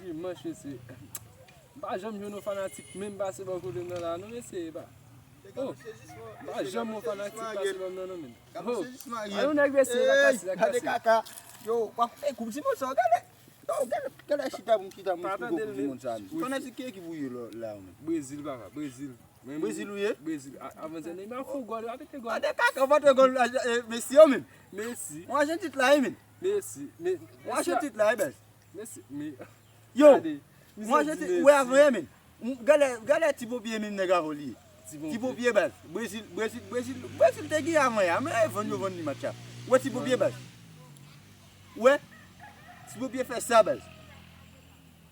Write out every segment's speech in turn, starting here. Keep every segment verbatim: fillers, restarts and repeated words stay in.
Dimanch, mesye. M pa janm jwenn yon fanatik menm pase bò kote m nan la, non, mesye, e pa. Oh, m pa janm yon fanatik pase bò m nan, non, menm. Oh, a yon nèg, mesye, la kase, la kase. Yo, w ap fè koup ti moun sa, gade. Yo, gade, gade chita moun, chita moun, koup ti moun sa. Fanatik ki ekip ou ye la, la, menm? Brezil, papa, Brezil. Brezil ou ye? Brezil. Avanse Neymar fè gòl, yo ap mete gòl. Gade kaka, w pa te gòl, mesye, yo, menm. Messi. Mwen, Ajantin la, menm. Messi. Mwen, Ajantin la, bèl. Messi, men. Yo, gade, mwen, Ajantin, ou wè avan yè, menm. Gade, gade ti popye menm nèg avan li ye. Ti popye baz. Brezil, Brezil, Brezil, Brezil te gen avan yè, men e vann yo vann li match la. Ou wè ti popye baz. Ou wè? Ti popye fè sa baz.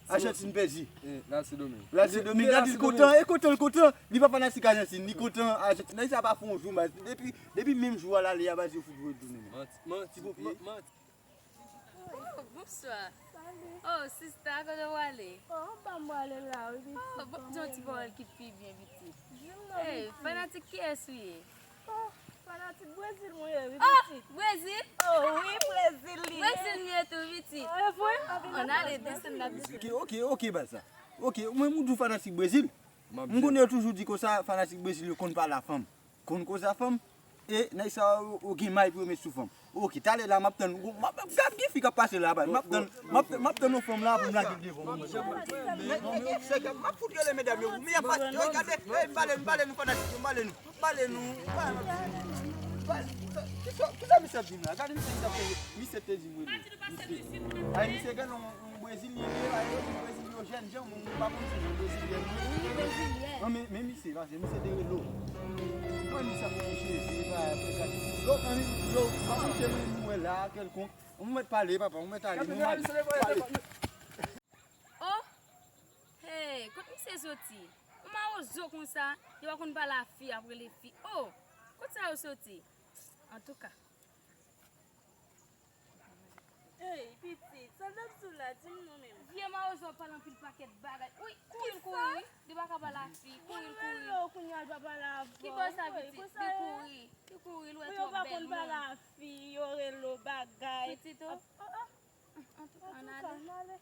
Ajantin pèdi. Lase Domingo. Lase Domingo, gade li kontan, e kontan, li kontan. Li pa fanatik Ajantin, li kontan Ajantin. Nèg sa pa fè yon jou baz. Depi, depi menm jou a l ale a baz yo fout voye l tounen menm. Manti, manti, manti. Oh, bonswa. Salut. Oh, sista, kote w ale? Oh, anba m prale la, wi, pitit. Oh, bon, di yon ti pawòl ki pi byen, pitit. Di m non, pitit. Hey, fanatik kiyès ou ye? Oh, fanatik Brezil mwen ye, wi, pitit. Oh, Brezil? Oh, wi, Brezil li ye. Brezil li ye tou, pitit. Oh, e vre? On ale desann la, pitit. Ok, ok, ok, baz la. Ok, mwen, m di w fanatik Brezil. M konnen yo toujou di konsa, fanatik Brezil yo konn pale a fanm. Konn koze a fanm. E nèg sa yo, yo gen may pou yo met sou fanm. Ok, talè la, m ap tann, m ap, gad gen fi k ap pase la, baz. M ap tann, m ap, m ap tann yon fanm la pou m lage l devan w. Men, men, men, se gad, m ap fout rele medam yo, men y ap pase, yo gade, ey, pale nou, pale nou, fanatik yo, pale nou, pale nou, pale nou, pale, kisa, kisa misye ap di m la? Gade misye, misye ap fè, misye te di m rele. Ay, misye gen yon, yon brezilyen, li ye, ay, yon brezilyen, jèn jan, mwen, mwen pa konn si yon brezilyen, non. Wi, brezilyen. Non, men, men misye, pase, misye te rele w. Mwen, misye ap kouche, se pa, se pa. Yo, ann, yo, pa kouche, mwen, mwen la, kèlkonk. Mwen mèt pale, papa, mwen mèt ale, mwen mèt pale. Oh! Hey, kot misye soti? Yon mawozo konsa, yo pa konn pale a fi, ap rele fi. Oh! Kot sa yo soti? Antouka. Ey, pitit, sa l t ap di w la, di m non menm. Vye mawozo ap pale anpil pakèt bagay. Wi, kouri l kouri, wi. Li pa ka pale a fi, kouri l kouri. Mwen rele w kounye a, l pa pale avè w. Ki bò sa, pitit? Li kouri, li kouri, l wè twòp bèl moun. Pou yo pa konn pale a fi, yo rele w bagay. Pitit, oh. Antouka, ann ale.